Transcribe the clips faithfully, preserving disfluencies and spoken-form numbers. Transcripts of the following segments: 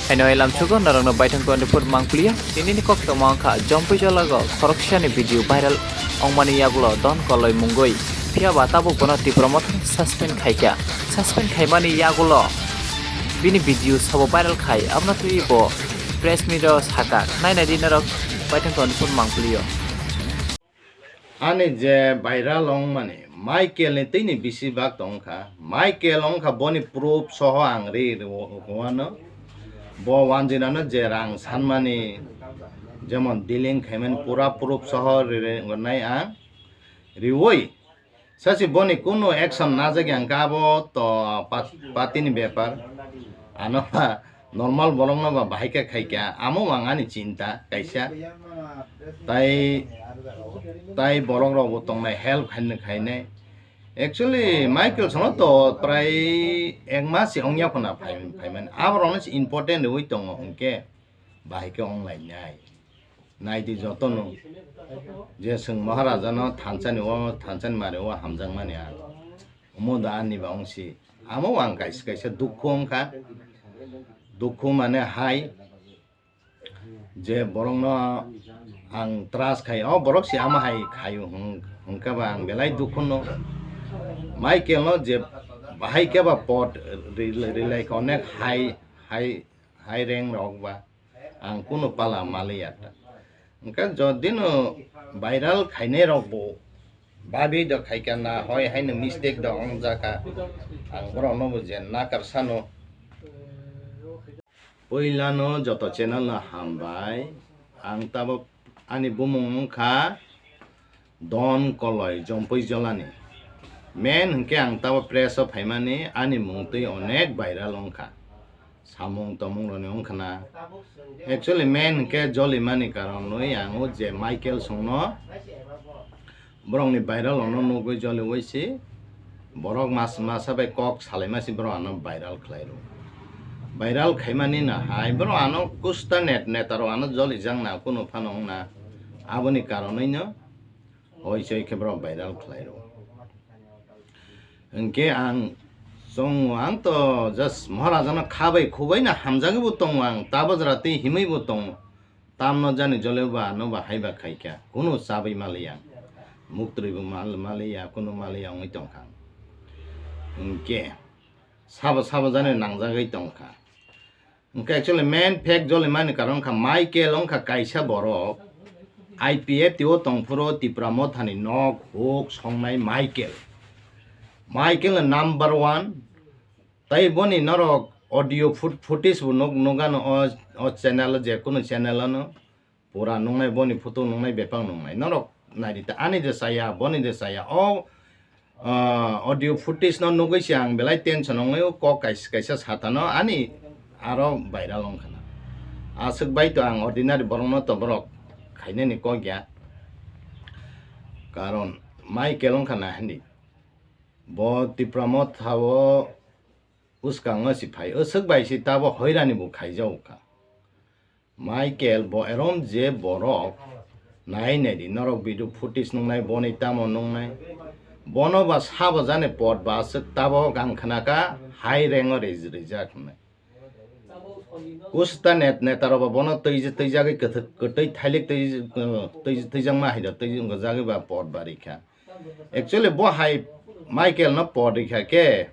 Haino elam chugo norokno baithang twenty-four mangplia. Tinini koktwma wngkha Jompui jolago khoroksani video viral wngmani yagulo Don Koloi mungwi. Phiyaba tabuk bono Tipra Motha suspend khaikha. Suspend khaimani yagulo bini video sabo viral khai. Abno twi bo press meet o sakha. Nainai di norok baithang twenty-four mangplio. Ani je viral wngmani, Michael ni twi ni bisi bak tong kha. Michael wng kha boni proof soho ang ri rwano. Bo wanjinano je rang sanmani, jemon dealing khaimani pura proof soho ri rwnai ang. Riwi, sachi boni kunu action najak ang kha, abo to pat-, party ni bepar. Ano ba normal borok no ba bahai khe khai kha, amo ang ani chinta kaisa. Tai, tai borok rok bo tongnai help khainai khainai. Actually, Michael sono to prai ek mas se ongya khuna phai, phaimani. Abo rok no se important riwi tongo hwnkhe bahai khe ong lainai. Naidi jotono je chwng Maharaja no thansa ni o, thansa ni mari o hamjakmani ang. Omo da ani ba ongsi. Amo ang kaisa kaisa dukhu wngkha. Dukhu mane hai je borokno ang trust khai, o borok se ama hai khaio hwn-, hwnkhe ba ang belai dukhu no. Michael no je bahai khe ba pot ri-, rilai kha onek hai, hai, hai reng rok ba ang kunu pala maliya ta. Hwnkhe jodi no viral khainai rok bo babi do khaikha na hoi haino mistake do ongjakha, ang borok no bo je nakar sano. Puilano joto channel no hambai. Ang tabuk ani bumung wngkha Don Koloi Jompui Jolani. Main hwnkhe ang tabuk press o phaimani ani mung twi onek viral wngkha. Samung tomung roni wngkha na. Actually main hwnkhe jolimani karon nwi ang o je Michael songno borokni viral ono nugwi joliwi si borok mas-, masa bai kok salaima si borok ano viral khlai rw. Viral khaimani no hai borok ano kusta net, neta rok ano jolijak na kunu phano wng na. Aboni karonwi no hoi choi khe borok viral khlai rw. Hwnkhe ang chongo, ang to just Maharaja no kha bai khu bai no hamjagwi bo tongo, ang ta bajra tei himwi bo tongo. Tamno jani jole ba ano ba hai ba khai kha, kunu chabai maliya, muktwi bo mal-, maliya, kunu maliya wngwi tong kha. Hwnkhe sabo sabo jani nangjagwi tong kha. Hwnkhe actually main fact joli mani karon wngkha Michael wngkha kaisa borok I P F T o tongphuru Tipra Mothani nok huk songnai Michael. Michael no number one. Tai boni norok audio foot-, footage bo nuk-, nukgano o, o channel o, je kunu channel o no pura nuknai, boni photo nuknai, bebak nuknai. Norok naidi ta, ani de chaya, boni de chaya. O, ah, audio footage no nugwi se ang belai tension ongwi o kok kaisa, kaisa satano ani aro viral wngkha na. Aswk bai to ang ordinary borok no to borok khainani kok ya. Karon Michael wngkha na hindi. Bo Tipra Motha o bwskango si phai, aswk bai si tabo hoirani bo khaijago kha. Michael bo erom je borok nai nai di, norok video footage nungnai, boni tamo nungnai. Bono ba sabo jani pot ba aswk tabo gang khna kha hai rengo rijak hwnwi. Kusta net-, neta rok ba bono twi-, twijagwi kwthw-, kwtwi thailik twi-, twi-, twijakma hai da, twi-, twijagwi ba pot ba rikha. Actually bo hai Michael no pot rikha khe,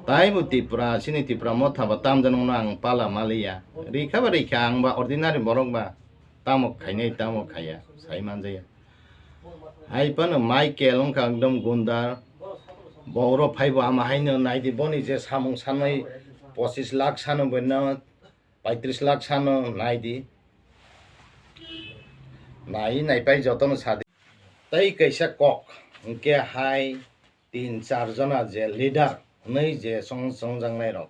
taibo Tipra, chini Tipra Motha ba tamjani no ang pala maliya. Rikha ba rikha, ang ba ordinary borok ba tamo khainai, tamo khaiya, sai manjaya. Hai phano Michael wngkha ekdom gundar. Bo oro phaibo ama haino naidi, boni je samung sanai pochis lakh sano, boino paitris lakh sano naidi. Nai naipai jotono sadi. Tai kaisa kok, hwnkhe hai tin char jona je leader hwnwi je chong-, chongjaknai rok.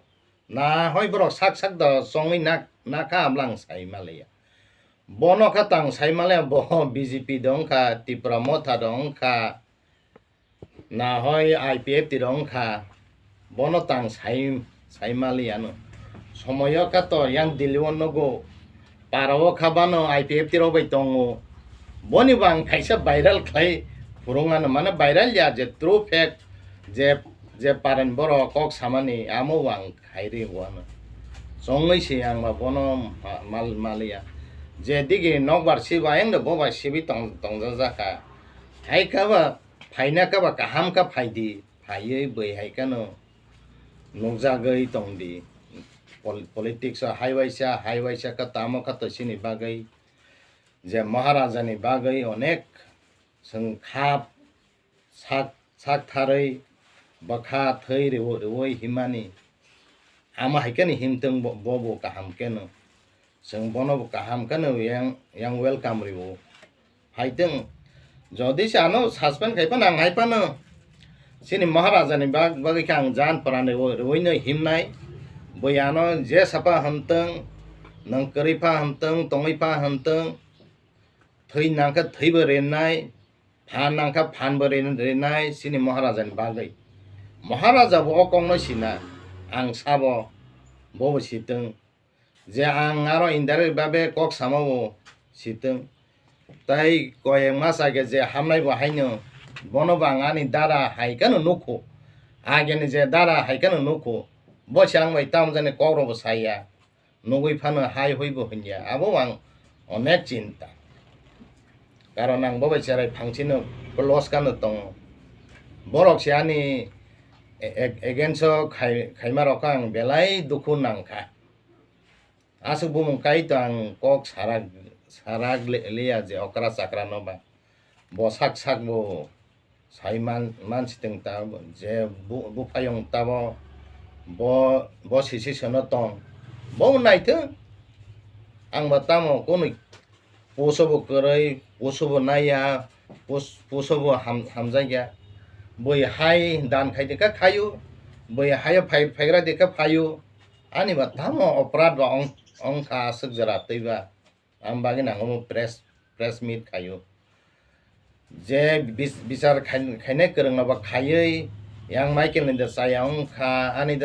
Na hoi borok sak sak da chongwi nak-, nakha ablang sai maliya. Bono kha tang sai maliya, bo B J P dong kha, Tipra Motha dong kha, na hoi I P F T dong kha. Bono tang sai, sai maliya no. Somoyo kha to yang Delhi o nogo, para o kha bano I P F T rok bai tongo. Boni bo ang kaisa viral khlai phurung ano, mane viral ya je true fact je, je paren borok kok samani amo bo ang khai ri o ano. Chongwi se ang ba bono ma-, mal-, maliya. Je digi nokbar sibo ayang de bo bai sibi tong-, tongjak jakha. Hai kha ba phaina kha ba kaham kha phaidi. Phaiwi bwi hai kheno nukjagwi tongdi. Pol-, politics o hai waisa, hai waisa kha tamo kha to chini bagwi. Je Maharaja ni bagwi onek chwng khap sak, sak tharwi bwkha thwi riwi, riwi himani. Ama hai kheno himtwng bo, bo bo kaham kheno. Chwng bono bo kaham kheno yang, yang welcome riwo. Haitwng, jodi se ano suspend khai phano ang hai phano chini Maharaja ni bag-, bagwi khe ang jan pran riwi, riwi no himnai. Bui ano je sapa himtwng, nwng kwrwi pha himtwng, tongwi pha himtwng, thwi nangkhe thwibo rinai, phan nangkha phanbo rin-, rinai chini Maharaja ni bagwi. Maharaja bo o kokno sina, ang sabo, bobo sitwng. Je ang aro indirect babe kok sama bo sitwng. Tai koyek mas age je hamnai bo haino, bono bo ang ani dara hai kheno nukho. Ageni je dara hai kheno nukho. Bo se ang bai tamo jani kok rokbo saya. Nugwi phano hai hui bo hinya. Abo ang onek chinta. Karon ang bo bai cherai phangsino close kano tongo. Borok se ani e-, e-, against o khai-, khaima rok ang belai dukhu nangkha. Aswk bumung kai to ang kok sarak, sarak le-, liya je okra chakra no ba. Bo sak sak bo sai man, man sitwng ta je bu-, buphayung tamo bo, bo sisi sono tong. Bo naithwng ang ba tamo kunu puso bo kwrwi, puso bo naiya, pus-, puso bo ham-, hamjakya. Bui hai dan khai de kha khayu, bui hayo phai, phaigra de kha phayu. Ani ba tamo oprad ba ong, ongkha aswk jora twi ba. Ang bagwi nang omo press, press meet khayu. Je bis-, bichar khai-, khainai kwrwng no ba khaiwi yang Michael ni de chaya ongkha, ani de